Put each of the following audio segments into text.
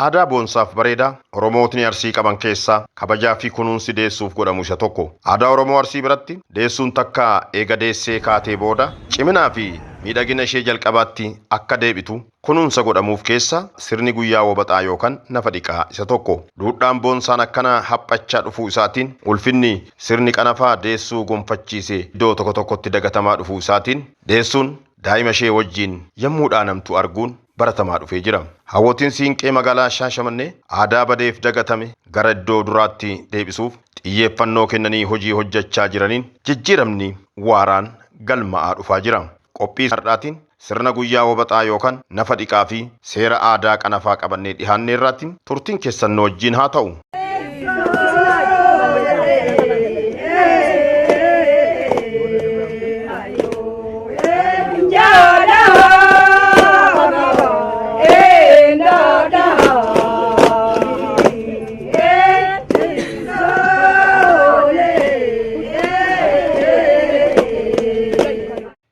Aadaa boonsaaf bareedaa Oromootni Arsii qaban keessaa kabajaa fi kunuunsi deessuuf godhamu isa tokko. Aadaa Oromoo Arsii biratti deessuun takka eega deessee kaatee booda ciminaa fi miidhagina ishee jalqabaatti akka deebitu kunuunsa godhamuuf keessa sirni guyyaa wabaxaa yookaan nafa dhiqaa isa tokko. Duudhaan boonsaan akkana haphachaa dhufuu isaatiin ulfinni sirni qanafaa deessuu gonfachiise iddoo tokko tokkotti dagatamaa dhufuu isaatiin deessuun daa'ima ishee wajjin yommuu dhaanamtu arguun baratamaa dhufee jira. Hawwootiin siinqee magaalaa Shaashamannee aadaa badeef dagatame gara iddoo duraatti deebisuuf xiyyeeffannoo kennanii hojii hojjechaa jiraniin jijjiiramni waaraan galma'aa dhufaa jira. Qophii har'aatiin sirna guyyaa wabaxaa yookaan nafa dhiqaa fi seera aadaa qanafaa qabannee dhihaanne irraatti turtiin keessan nu wajjin haa ta'u.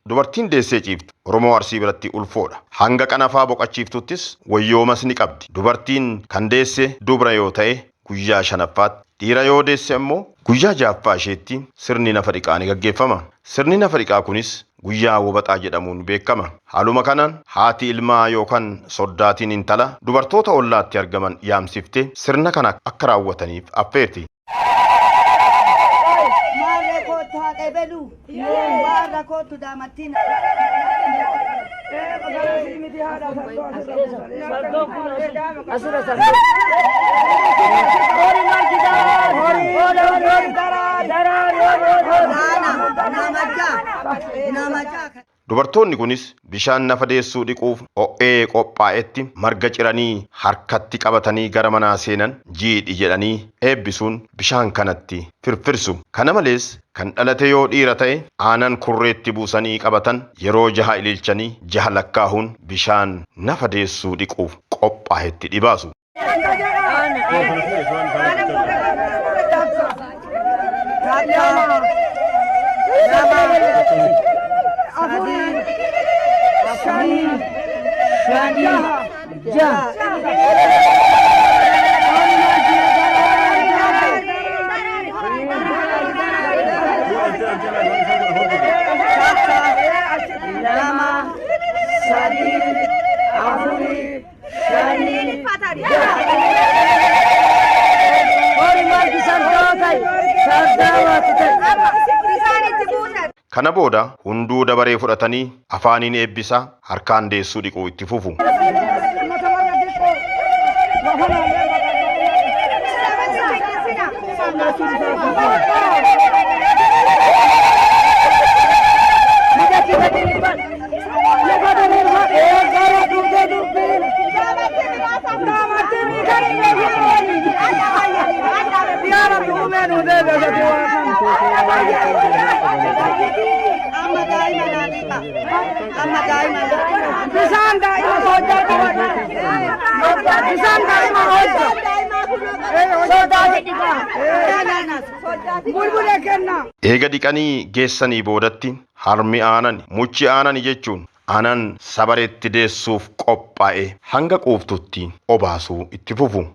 Dubartiin deessee ciiftu Oromoo Arsii biratti ulfoodha. Hanga qanafaa boqachiiftuttis wayyoomas ni qabdi. Dubartiin kan deesse dubra yoo ta'e guyyaa shanaffaatti, dhiira yoo deesse immoo guyyaa ja'affaa isheetti sirni nafa dhiqaa ni gaggeeffama. Sirni nafa dhiqaa kunis guyyaa wabaxaa jedhamuun beekama. Haaluma kanaan haati ilmaa yookaan soddaatiin intala dubartoota ollaatti argaman yaamsiftee sirna kana akka raawwataniif affeerti. Maarree koottu haa qeebelu. Waarra koottu daamattiin. Dubartoonni kunis bishaan nafa deessuu dhiquuf ho'ee qophaa'etti marga ciranii harkatti qabatanii gara manaa seenan jiidhi jedhanii eebbisuun bishaan kanatti firfirsu. Kana malees kan dhalate yoo dhiira ta'e aanan kurreetti buusanii qabatan yeroo jaha ililchanii jaha lakkaahuun bishaan nafa deessuu dhiquuf qophaa'etti dhibaasu. Kana booda hunduu dabaree fudhatanii afaaniin eebbisaa harkaan deessuu dhiquu itti fufu. Amma daa'ima naa dhiqa. Amma daa'ima naa dhiqa. Bisaan daa'ima hojjaa qabata. Bisaan daa'ima hojjaa. Bulbulee kenna. Eega dhiqanii geessanii boodatti harmi aanani, muchi aanani jechuun aanan sabareetti deessuuf qophaa'e hanga quuftutti obaasuu itti fufu.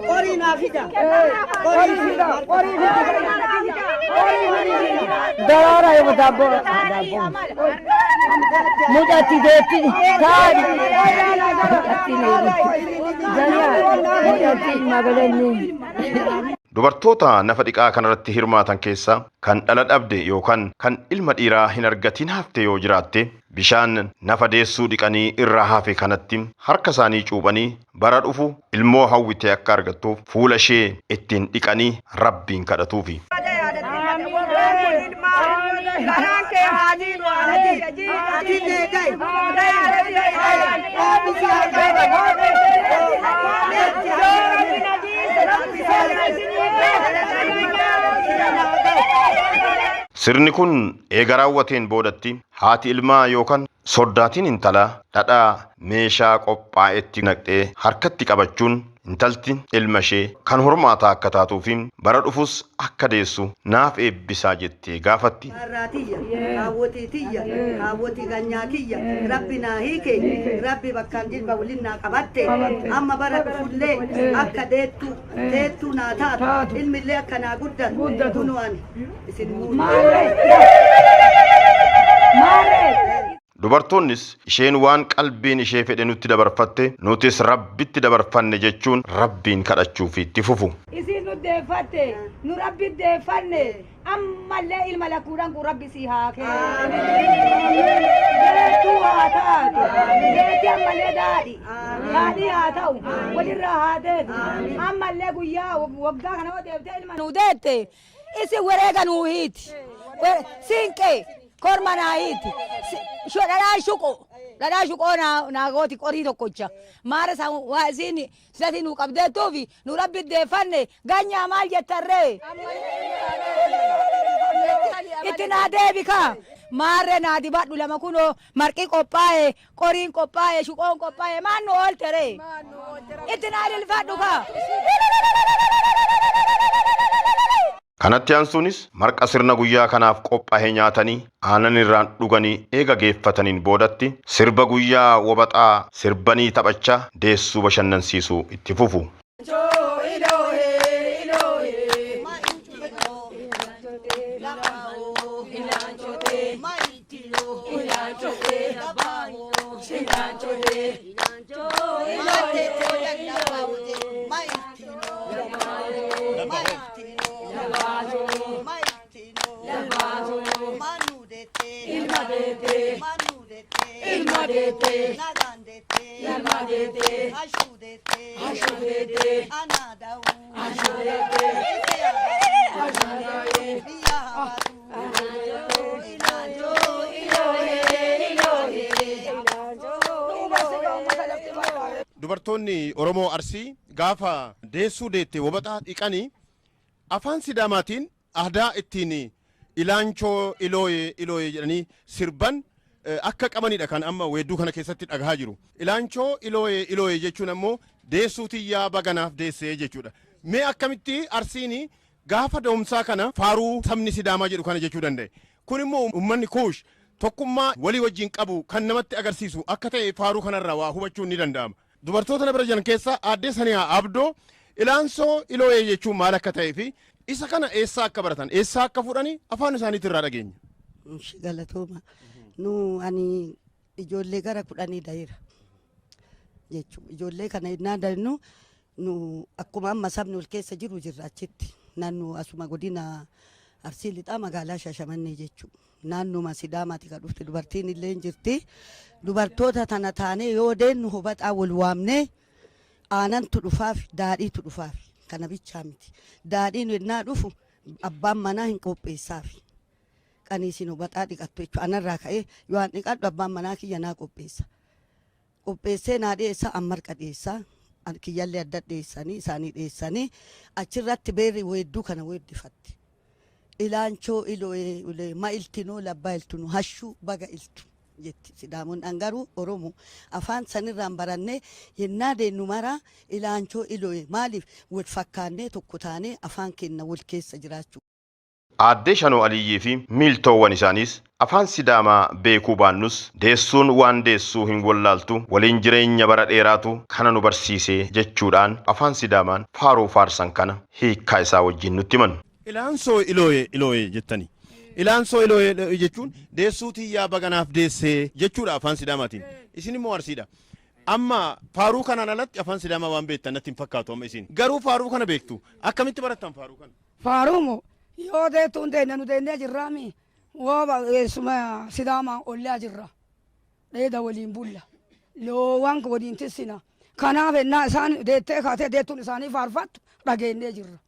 Qorii naa fida. Qorii fida. Qorii fida. Daraara yoo daabboo. Mucatti deetti taa'e. Mucatti magalanni. Dubartoota nafa dhiqaa kanarratti hirmaatan keessaa kan dhala dhabde yookaan kan ilma dhiiraa hin argatin hafte yoo jiraatte bishaan nafa deessuu dhiqanii irraa hafe kanatti harka isaanii cuuphanii bara dhufu ilmoo hawwite akka argattuuf fuula ishee ittiin dhiqanii rabbiin kadhatuufi. Sirni kun eega raawwateen boodatti haati ilmaa yookaan soddaatiin intalaa dhadhaa meeshaa qophaa'etti naqxee harkatti qabachuun intalti ilma ishee kan hormaataa akka taatuu fi bara dhufus akka deessu naaf eebbisaa jettee gaafatti. Harraa tiyya, haawwotii tiyya, haawwotii ganyaa kiyya, Rabbi naa hiike, Rabbi bakkaan jilba waliin naa qabatte, amma bara dhufullee akka deettu, teettuu naa taatu, ilmillee akka naa guddatu, kunoo ani isin muuda. Dubartoonnis isheen waan qalbiin ishee fedhe nutti dabarfatte, nutis Rabbitti dabarfanne jechuun Rabbiin kadhachuufi itti fufu. Isiin nu deeffatte, nu Rabbi deeffanne, ammallee ilma lakkuudhaan kun Rabbi sii haa kennu. Deettuu haa taatu, deetti ammallee daadhi, daadhii haa ta'u, walirraa haa deetu. Ammallee guyyaa waggaa kana yoo deebitee ilma nu deette, isin wareega nuu hiiti. Siinqee korma naa hiiti. Dhadhaa shuqo. Dhadhaa shuqoo naa gooti qorii tokkocha. Maara san waa isiin silati nuu qabdeettuufi nu Rabbi deeffanne ganyaa maal jettarree? Itti naa deebi kaa. Maarree naa dibadhu lama kunoo marqi qophaa'e, qoriin qophaa'e, shuqoon qophaa'e, maan nu oolteree? Itti naa ililfadhu kaa. Kanatti aansuunis marqa sirna guyyaa kanaaf qophaa'e nyaatanii aanan irraan dhuganii eega geeffataniin boodatti sirba guyyaa wabaxaa sirbanii taphachaa deessuu bashannansiisuu itti fufu. Dubartoonni Oromoo Arsii gaafa deessuu deette wabaxaa dhiqanii afaan Sidaamaatiin aadaa ittiin ilaanchoo ilooyee ilooyee jedhanii sirban akka qabanidha kan amma weedduu kana keessatti dhagahaa jiru. Ilaanchoo ilooyee ilooyee jechuun ammoo deessuu tiyyaa baganaaf deessee jechuudha. Mee akkamitti Arsiin gaafa da'umsaa kana faaruu sabni Sidaamaa jedhu kana jechuu danda'e? Kun immoo uummanni Kuush tokkummaa walii wajjin qabu kan namatti agarsiisu akka ta'e faaruu kanarraa waa hubachuun ni danda'ama. Dubartoota na bira jiran keessaa aaddee Saniyaa Abdoo ilaansoo ilooyee jechuun maal akka ta'ee fi isa kana eessaa akka baratan, eessaa akka fuudhanii afaan isaaniitti irraa dhageenya. Galatooma. Nu ani ijoollee gara 10 daheera jechuudha. Ijoollee kana innaa dahinu nu akkuma amma sabni ol keessa jiru jirra achitti. Naannoo asuma godina Arsii Lixaa magaalaa Shaashamannee jechuudha. Naannuma Sidaamaati kan dhufte dubartiin illee hin jirti. Dubartoota tana taanee yoo deennu hubaxaa wal waamnee aanantu dhufaaf, daadhiitu dhufaaf, kana bichaa miti. Daadhiin yennaa dhufu abbaan manaa hin qopheessaaf. Qaniisin hubaxaa dhiqattu jechuudha. Anarraa ka'ee yoo an dhiqadhu abbaan manaa kiyya naa qopheessa. Qopheessee naa dhiyeessa, an marqa dhiyeessa. Kiyyallee adda dhiyeessanii isaanii dhiyeessanii achirratti beerri weedduu kana weeddifatti. Ilaanchoo ilo'ee ulee ma iltinoo labbaa iltunu hashuu baga iltu jetti Sidaamoon. An garuu Oromo afaan sanirraan barannee yennaa deennu maraa ilaanchoo ilo'ee maaliif wal fakkaannee tokko taanee afaan keenna wal keessa jiraachuu. Aaddee Shanoo Aliyyii fi miiltoowwan isaaniis afaan Sidaamaa beekuu baannus deessuun waan deessuu hin wallaaltu, waliin jireenya bara dheeraatu kana nu barsiise jechuudhaan afaan Sidaamaan faaruu faarsan kana hiikkaa isaa wajjin nutti himan. Ilaansoo ilooyee ilooyee jettani. Ilaansoo ilooyee ilooyee jechuun deessuu tiyyaa baga naaf deessee jechuudha afaan Sidaamaatiin. Isin immoo Arsiidha. Amma faaruu kanaan alatti afaan Sidaamaa waan beektan natti hin fakkaatu amma isin. Garuu faaruu kana beektu. Akkamitti barattan faaruu kana? Faaruu moo yoo deettuun deenne nu deennee jirraami wooba eessuma Sidaamaa ollaa jirra. Dheeda waliin bulla. Loowwan waliin tissina. Kanaaf ennaa isaan deettee kaatee deettuun isaanii faarfattu dhageennee jirra.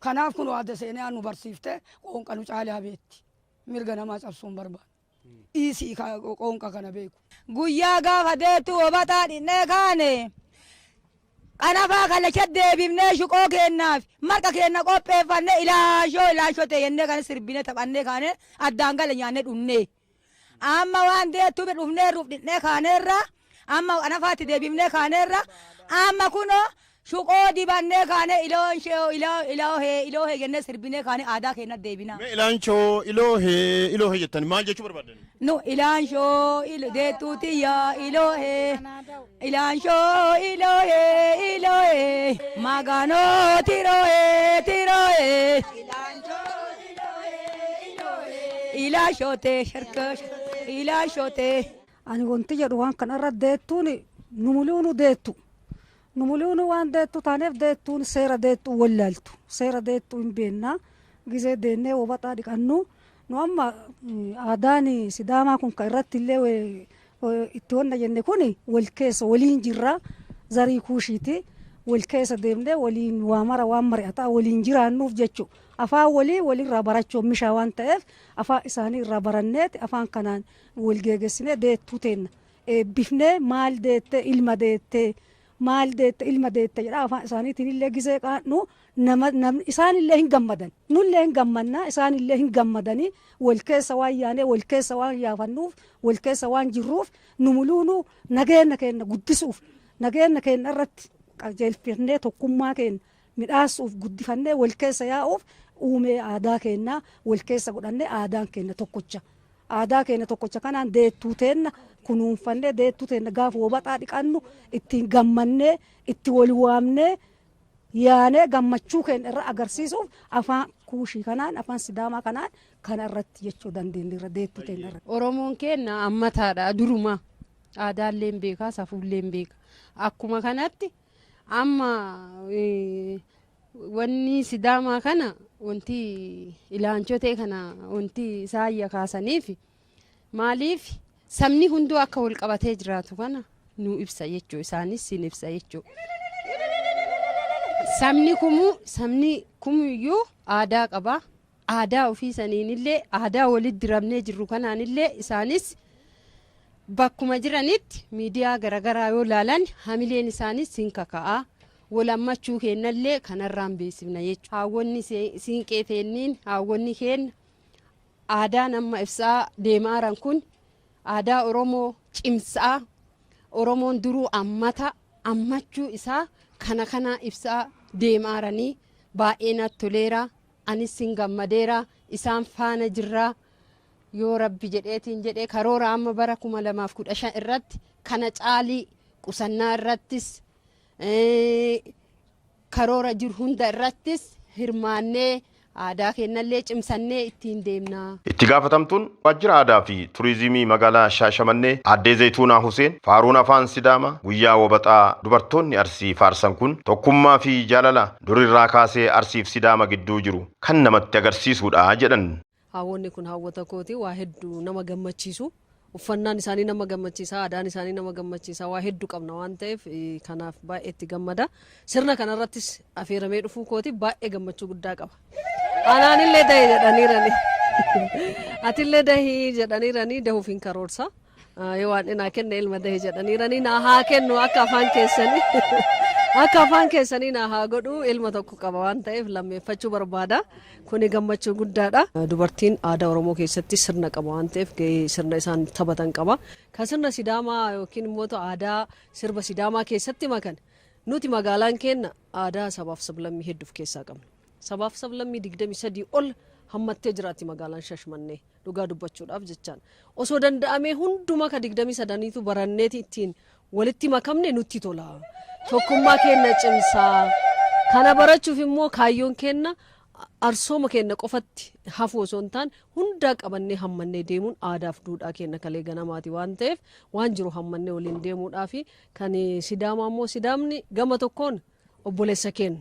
Kanaaf kun aadde Seeniyaan nu barsiiftee qoonqa nu caalaa beetti. Mirga namaa cabsuu hin barbaannu. Dhiisii qoonqa kana beeku. Guyyaa gaafa deettu hobaxaa dhinnee kaane. Qanafaa kallacha deebifnee shuqoo keennaaf marqa keenna qopheeffannee ilaashoo ilaashoo ta'e jennee kan sirbinee taphannee kaanee addaan gale nyaannee dhunnee. Amma waan deettuu bira dhufnee ruuf dhidhnee kaaneerra, amma qanafaatti deebifnee kaaneerra, amma kunoo shuqoo dibannee kaanee ilooshee iloo iloohee iloohee jennee sirbinee kaanee aadaa keenya deebinaa. Mee ilaanchoo iloohee iloohee jettan maal jechuu barbaaddan? Nu ilaanshoo ilo deettuu tiyyaa iloohee, ilaanshoo iloohee iloohee, maganoo tiroohee tiroohee. Ilaashoo tee sharka ilaashoo tee. Ani wanti jedhu waan kanarra deettuun nu muluunu deettu. Nu muluunu waan deettu taaneef deettuun seera deettuu wallaaltu. Seera deettuu hin beennaa. Gizee deennee wobaxaa dhiqannu. Nu amma aadaan Sidaamaa kun kan irratti illee itti wanna jenne kun wal keessa waliin jirra. Zarii Kuushiiti. Wal keessa deemnee waliin waa mara waan mari'ataa waliin jiraannuuf jechuudha. Afaan walii walirraa barachuun mishaa waan ta'eef afaan isaanii irraa baranneeti afaan kanaan wal geegessinee deettuu teenna. Eebbifnee maal deette, ilma deette, maal deette, ilma deette jedha afaan isaaniitiin illee gizee qaannu nama namni isaan illee hin gammadan. Nullee hin gammanna, isaan illee hin gammadanii. Wal keessa waan yaanee wal keessa waan yaafannuuf, wal keessa waan jirruuf, nu muluunuu nageenya keenya guddisuuf, nageenya keenya irratti qajeelfannee tokkummaa keenya midhaasuuf, guddifannee wal keessa yaa'uuf uumee aadaa keenya wal keessa godhannee aadaan keenya tokkocha. Aadaa keenya tokkocha kanaan deettuu teenna kunuunfannee, deettuu teenna gaafa wobaxaa dhiqannu ittiin gammannee itti wal waamnee yaanee gammachuu keenya irra agarsiisuuf afaan Kuushii kanaan, afaan Sidaamaa kanaan kana irratti jechuu dandeenya irra deettuu teenna irra. Oromoon keenya ammataadha duruma, aadaallee hin beeka, safuullee hin beeka. Akkuma kanatti amma wanni Sidaamaa kana, wanti ilaanchoo ta'e kana, wanti isaan kaasaniif maaliif sabni hunduu akka wal qabatee jiraatu kana nu ibsa jechuu, isaanis sin ibsa jechuu. Sabni kumuyyuu aadaa qaba. Aadaa ofii saniinillee, aadaa walitti diramnee jirru kanaanillee, isaanis bakkuma jiranitti miidiyaa garaagaraa yoo laalan hamileen isaanis sin kaka'a. Wal hammachuu kennallee kanarraan beeksifna jechuudha. Haawwonni siinqee teenniin, haawwonni keenya aadaan amma ibsaa deemaaran kun aadaa Oromoo cimsaa, Oromoon duruu ammata ammachuu isaa kana ibsaa deemaaranii baay'ee natti toleera. Anis sin gammadeera, isaan faana jirraa. Yoo Rabbi jedheetiin jedhee karoora amma bara 2015 irratti kana caalii qusannaa irrattis, karoora jiru hunda irrattis hirmaannee aadaa keenyallee cimsannee ittiin deemna. Itti gaafatamtuun waajjira aadaa fi turizimii magaalaa Shaashamannee Aaddee Zayituunaa Huseen, faaruun afaan Sidaamaa guyyaa wabaxaa dubartoonni Arsii faarsan kun tokkummaa fi jaalala durirraa kaasee Arsiif Sidaama gidduu jiru kan namatti agarsiisudha jedhan. Haawwonni kun haawwata kooti, waa hedduu nama gammachiisu. Uffannaan isaanii nama gammachiisa, aadaan isaanii nama gammachiisa, waa hedduu qabna waan ta'eef kanaaf baay'ee itti gammada. Sirna kanarrattis affeeramee dhufuu kooti baay'ee gammachuu guddaa qaba. Anaanillee dahi jedhaniirani. Atillee dahii jedhaniirani, dahuuf hin karoorsa. Yoo waan naa kenne ilma dahi jedhaniirani, naa haa kennu, akka afaan keessanii. Akka afaan keessanii naa haa godhu, ilma tokko qaba waan ta'eef lammeeffachuu barbaada. Kuni gammachuu guddaadha. Dubartiin aadaa Oromoo keessatti sirna qaba waan ta'eef gahee sirna isaan taphatan qaba. Kan sirna Sidaamaa yookiin immoo aadaa sirba Sidaamaa keessatti makan, nuti magaalaan keenya aadaa sabaaf sablammii hedduu of keessaa qabna. Sabaaf sablammii 23 ol hammattee jiraatti magaalaan Shashmannee, dhugaa dubbachuudhaaf jechaan. Osoo danda'amee hunduma ka 23niitu baranneeti ittiin walitti makamne nutti tola. Tokkummaa keenya cimsaa. Kana barachuuf immoo kaayyoon keenya arsooma keenya qofatti hafu osoo hin taane hundaa qabannee hammannee deemuun aadaaf duudhaa keenya kalee ganamaati waan ta'eef waan jiru hammannee waliin deemuudhaafi. Kan Sidaamaa immoo, Sidaamni gama tokkoon obboleessa keenya,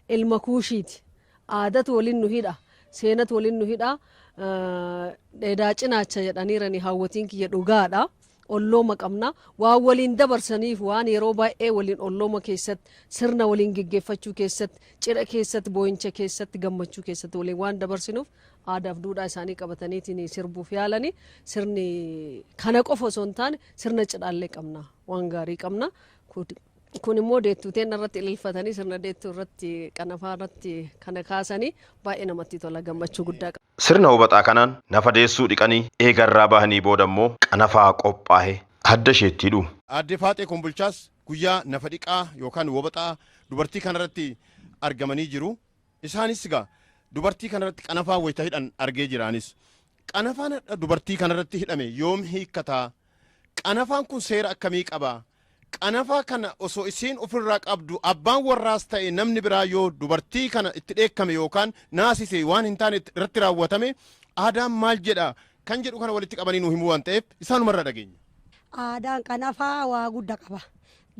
ilma Kuushiiti, aadatu waliin nu hidha, seenatu waliin nu hidha. Dheedaa cinaacha jedhaniirani hawwatiin kiyya, dhugaadha. Ollooma qabna, waan waliin dabarsaniif, waan yeroo baay'ee waliin ollooma keessatti, sirna waliin geggeeffachuu keessatti, cidha keessatti, boo'incha keessatti, gammachuu keessatti waliin waan dabarsinuuf aadaaf duudhaa isaanii qabataniitiin sirbuuf yaalani. Sirni kana qofa osoo hin taane sirna cidhaallee qabna, waan gaarii qabna. Kun immoo deettuu teenna irratti ililfatanii sirna deettuu irratti qanafaa irratti kana kaasanii baay'ee namatti tola, gammachuu guddaa qaba. Sirna hubaxaa kanaan nafa deessuu dhiqanii eegarraa bahanii booda immoo qanafaa qophaa'e adda isheetti hidhu. Aadde Faaxee Kombulchaas guyyaa nafa dhiqaa yookaan wabaxaa dubartii kanarratti argamanii jiru. Isaanis egaa dubartii kanarratti qanafaa wayita hidhan argee jiraanis. Qanafaan dubartii kanarratti hidhame yoom hiikkataa? Qanafaan kun seera akkamii qaba? Qanafaa kana osoo isiin ofirraa qabdu abbaan warraas ta'e namni biraa yoo dubartii kana itti dheekkame yookaan naasise, waan hin taane irratti raawwatame, aadaan maal jedha kan jedhu kana walitti qabanii nu himuu waan ta'eef isaanumarraa dhageenya. Aadaan qanafaa waa gudda qaba.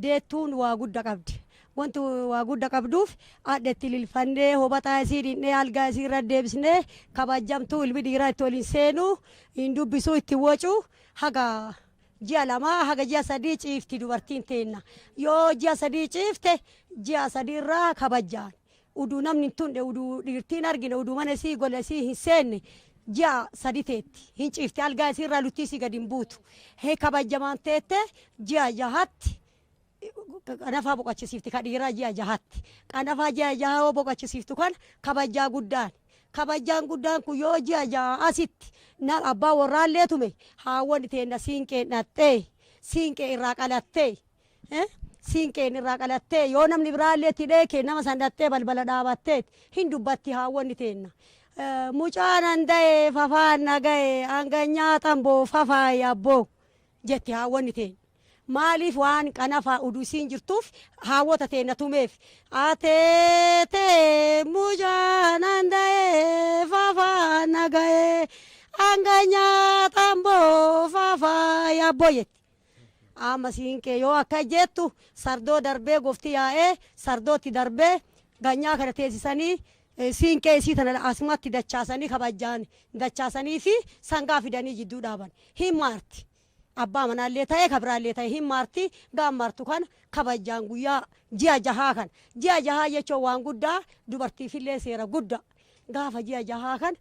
Deettuun waa gudda qabdi. Wanti waa gudda qabduuf adda itti lilfannee, hobaxaa isii dhinnee, algaa isii irra deebisnee, kabajamtuu ilmi dhiiraa itti waliin seenuu hin dubbisuu, itti wacu. Haga ji'a 2 haga ji'a 3 ciifti dubartiin teenna. Yoo ji'a 3 ciifte, ji'a 3 irraa kabajjaan. Uduu namni hin tunne, uduu dhiirtiin argine, uduu mana isii, gola isii hin seenne ji'a 3 teetti. Hin ciifti, algaa isii irraa luttii isii gadi hin buutu. He kabajamaan teette ji'a 6tti qanafaa boqachisiifti, ka dhiiraa ji'a 6tti. Qanafaa ji'a 6 yoo boqachisiiftu kana kabajjaa guddaan. Kabajjaan guddaan kun yoo ji'a 6 asitti na abbaa warraallee tume, haawwan teenna siinqeen dhaxxee, siinqee irraa qalattee, siinqeen irraa qalattee, yoo namni biraallee itti dheeke nama san dhaxxee balbala dhaabattee hin dubbatti haawwanni teenna. "Mucaan an da'e fafaan na ga'e, hanganyaa xamboo fafaayi abboo," jetti haawwanni teenna. Maaliif? Waan qanafaa uduu isiin jirtuuf haawwota teenna tumeef. "Ateetee mucaan an da'e fafaan na ga'e, hanganyaa xamboo fafaayi abboo," jetti. Amma siinqee yoo akka jettu sardoo darbee gofti yaa'ee sardootti darbee ganyaa kana teessisanii, siinqee isii tana asumatti dachaasanii, kabajaan dachaasanii fi sangaa fidanii jidduu dhaaban. Hin maarti. Abbaa manaallee ta'e kabiraallee ta'e hin maarti. Gaan maartu kana kabajaan guyyaa ji'a 6 kana. Ji'a 6 jechuun waan guddaa, dubartiifillee seera guddaa. Gaafa ji'a 6 kana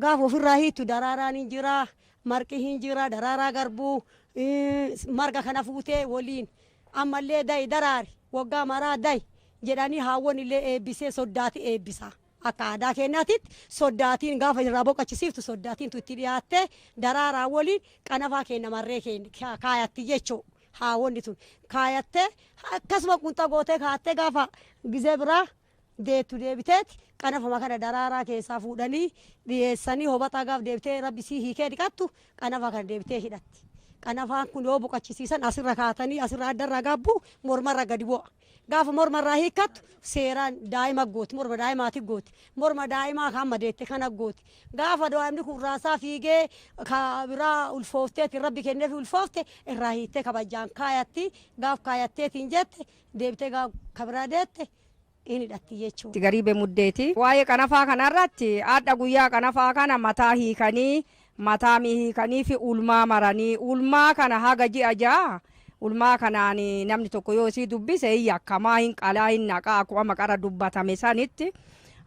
gaafa ofirraa hiittu daraaraan hin jira, marqi hin jira, daraaraa garbuu marga kana fuutee waliin ammallee da'i, daraari, waggaa maraa da'i jedhanii haawwan illee eebbisee soddaati eebbisa. Akka aadaa keenyaatitti soddaatiin gaafa irraa boqachisiiftu soddaatiintu itti dhiyaattee daraaraa waliin qanafaa keenya marree keenya kaayatti jechuu. Haawwanni tun kaayattee akkasuma qunxa gootee kaayattee gaafa gizee biraa deettu deebiteeti qanafama kana daraaraa keessaa fuudhanii dhiyeessanii, hobaxaa gaaf deebitee rabbi sii hiikee dhiqattu qanafa kana deebitee hidhatti. Qanafaan kun yoo boqachisiisan asirra kaatanii asirra addarraa gaabbu mormarra gadi bu'a. Gaafa mormarraa hiikkattu seeraan daa'ima gooti, morma daa'imaati gooti. Morma daa'imaa kan amma deette kana gooti. Gaafa daa'imni kun raasaa fiigee ka biraa ulfoofteeti rabbi kenneef ulfoofte irraa hiittee kabajaan kaayatti. Gaaf kaayatteetiin jette deebitee gaaf ka biraa deette hin hidhatti jechuudha. Gariibee Muddeeti. Waa'ee qanafaa kanarratti hadha guyyaa qanafaa kana mataa hiikanii, mataa hiikanii fi ulmaa maranii, ulmaa kana haga ji'a 6 ulmaa kanaan namni tokko yoo isii dubbise hin yakkamaa, hin qalaa, hin naqaa, akkuma maqarra dubbatame sanitti.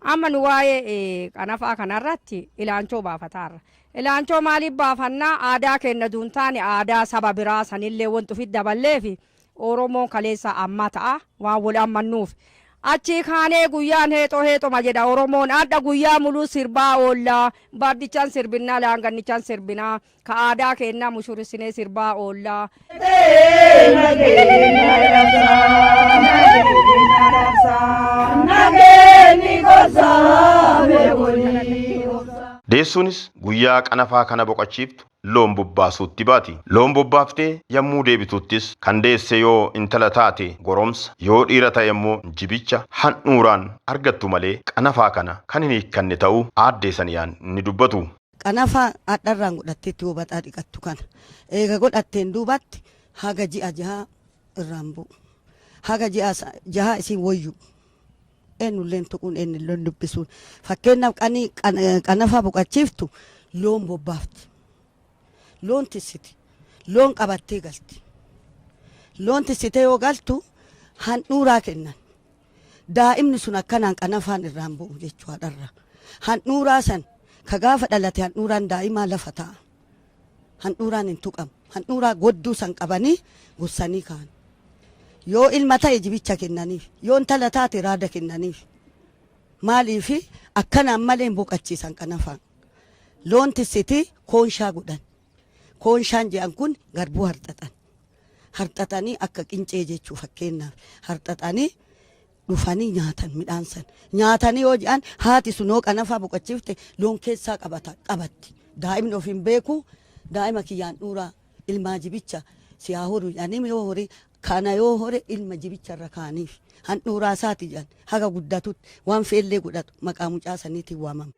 Amma nu waa'ee qanafaa kanarratti ilaanchoo baafataarra. Ilaanchoo maaliif baafannaa? Aadaa keenya duun taane aadaa saba biraa sanillee wanti ofitti daballeefi Oromoon kaleessa amma ta'a waan wal ammannuuf. Achii kaanee guyyaan heexoo heexoma jedha Oromoon. Hadha guyyaa muluu sirbaa oollaa. Bardichaan sirbinaa, laangannichaan sirbinaa. Ka aadaa keennaa mushurrissinee sirbaa oollaa. Deessuunis guyyaa qanafaa kana boqachiiftu loon bobbaasuutti baati. Loon bobbaaftee yammuu deebituttis kan deesse yoo intala taate goromsa, yoo dhiira ta'e immoo jibicha handhuuraan argattu malee qanafaa kana kan hin hiikkanne ta'uu aaddee Saniyaan ni dubbatu. Qanafa hadharraan godhatteetti hubaxaa dhiqattu kana eega godhatteen duubatti haga ji'a 6 irraan bu'u. Haga ji'a 6 isiin woyyu. Eenyulleen tuquun, eenyulleen dubbisuun. Fakkeenyaaf qanii qanafa boqachiiftu loon bobbaafti. Loon tissiti. Loon qabattee galti. Loon tissitee yoo galtu handhuuraa kennan. Daa'imni sun akkanaan qanafaan irraan bu'u jechuu haadharra. Handhuuraa san ka gaafa dhalate handhuuraan daa'imaa lafa ta'a. Handhuuraan hin tuqamu. Handhuuraa godduu san qabanii gossanii kaan. Yoo ilma ta'e jibicha kennaniif, yoo intala taate raada kennaniif. Maaliif akkanaan malee hin boqachiisan qanafaan. Loon tissiti koonshaa godhan. Koonshaan jedhan kun garbuu harxaxan. Harxaxanii akka qincee jechuu fakkeenyaaf harxaxanii dhufanii nyaatan midhaan san. Nyaatanii yoo jedhan haati sun yoo qanafaa boqachiifte loon keessaa qabata qabatti. Daa'imni of hin beeku, daa'ima kiyyaan dhuuraa ilmaa jibicha si haa horu jedhanii yoo horii kana yoo hore ilma jibicha irra kaaniif handhuuraa isaati jedhan haga guddatutti waan feellee godhatu maqaa mucaa saniitiin waamama.